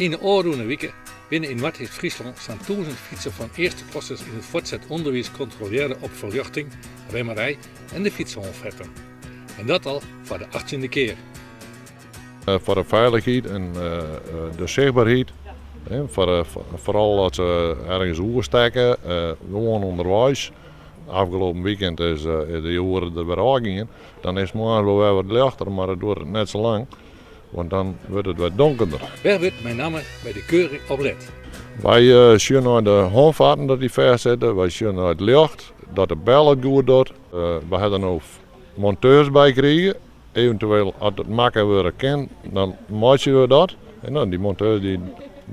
Yn de ôfrûne wike binne yn Noardeast-Fryslân sa'n 1000 fytsen fan earsteklassers yn it fuortset ûnderwiis kontrolearre op ferljochting, remmerij en de fytshânfetten. En dat al foar de achttjinde kear. Foar de feilichheid en de sichtberheid. Foaral as se ergens oerstekke, gewoan ûnderweis. Afgelopen weekend is de oere der wer ôfgien. Dan is it moarns wol wer wat ljochter, mar it duorret net sa lang, want dan wurdt it wer donkerder. Wêr wurdt mei namme by de keuring op let? Wy sjogge nei de hânfatten dat dy fêst sitte, wy sjogge nei it ljocht, dat de bel it goed docht. Wy ha der no monteurs by krige. Eventueel as it makke wurde kin, dan meitsje we dat. En dan dy monteur dy,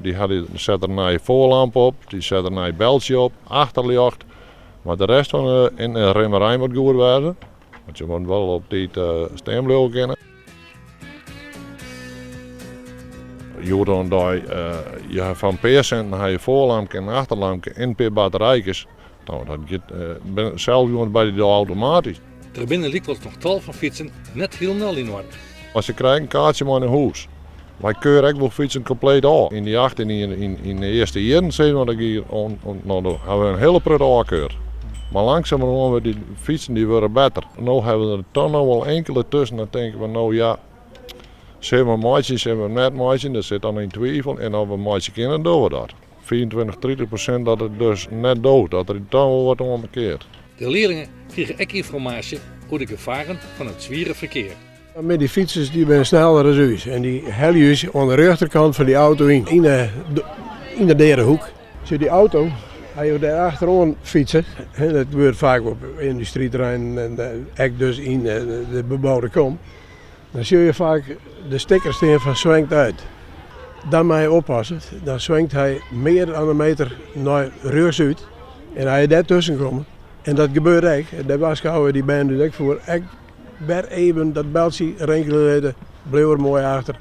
dy hat, dy set der in nije foarlamp op, dy set der in nij beltsje op, achterljocht. Mar de rest fan de, en de remmerij moat goed wêze, want je moatte wol op tiid stean bliuwe kinne. Hjoed oan de dei, je ha foar in pear sinten ha je foarlampke en achterlampke en in pear batterijkes. No, dat giet sels gewoan by dy automatysk. Der binne lykwols noch tal fan fytsen net hielendal yn oarder. Mar se krije in kaartsje mei nei hûs. Wy keure ek wol fytsen kompleet ôf. Yn dy 18 jier, yn de earste jierren sis mar, dat gie oan, no dan ha we in hiele protte ôfkeurd. Mar langsumerhân wurde dy fytsen dy wurde better. No hawwe we der toch noch wol inkele tusken, dan tinke we no ja, sille we meitsjen, sille we net meitsjen, dat sit dan yn twivel. En as we meitsje kinne, dogge we dat. 25, 30% dat it dus net doocht, dat der toch wol wat oan mankeart. De learlingen krigen ek ynformaasje oer de gefaren fan it swiere ferkear. Mar dy fytsers dy binne sneller as ús en dy helje ús oan de rjochterkant fan dy auto yn, yn de deade hoek. Sjoch dy auto, as jo dêr achteroan fytse, dat gebeurt faak op yndustryterreinen en ek dus yn de beboude kom, dan sjogge je faak de sticker stean fan swenkt uit. Dan moatte je oppasse, dan swenkt hy mear dan in meter nei rjochts út en as je dêr tusken komme, en dat gebeurt ek, dêr warskôgje dy bern dus ek foar, ek wer even dat beltsje rinkelje litte, bliuw er moai achter.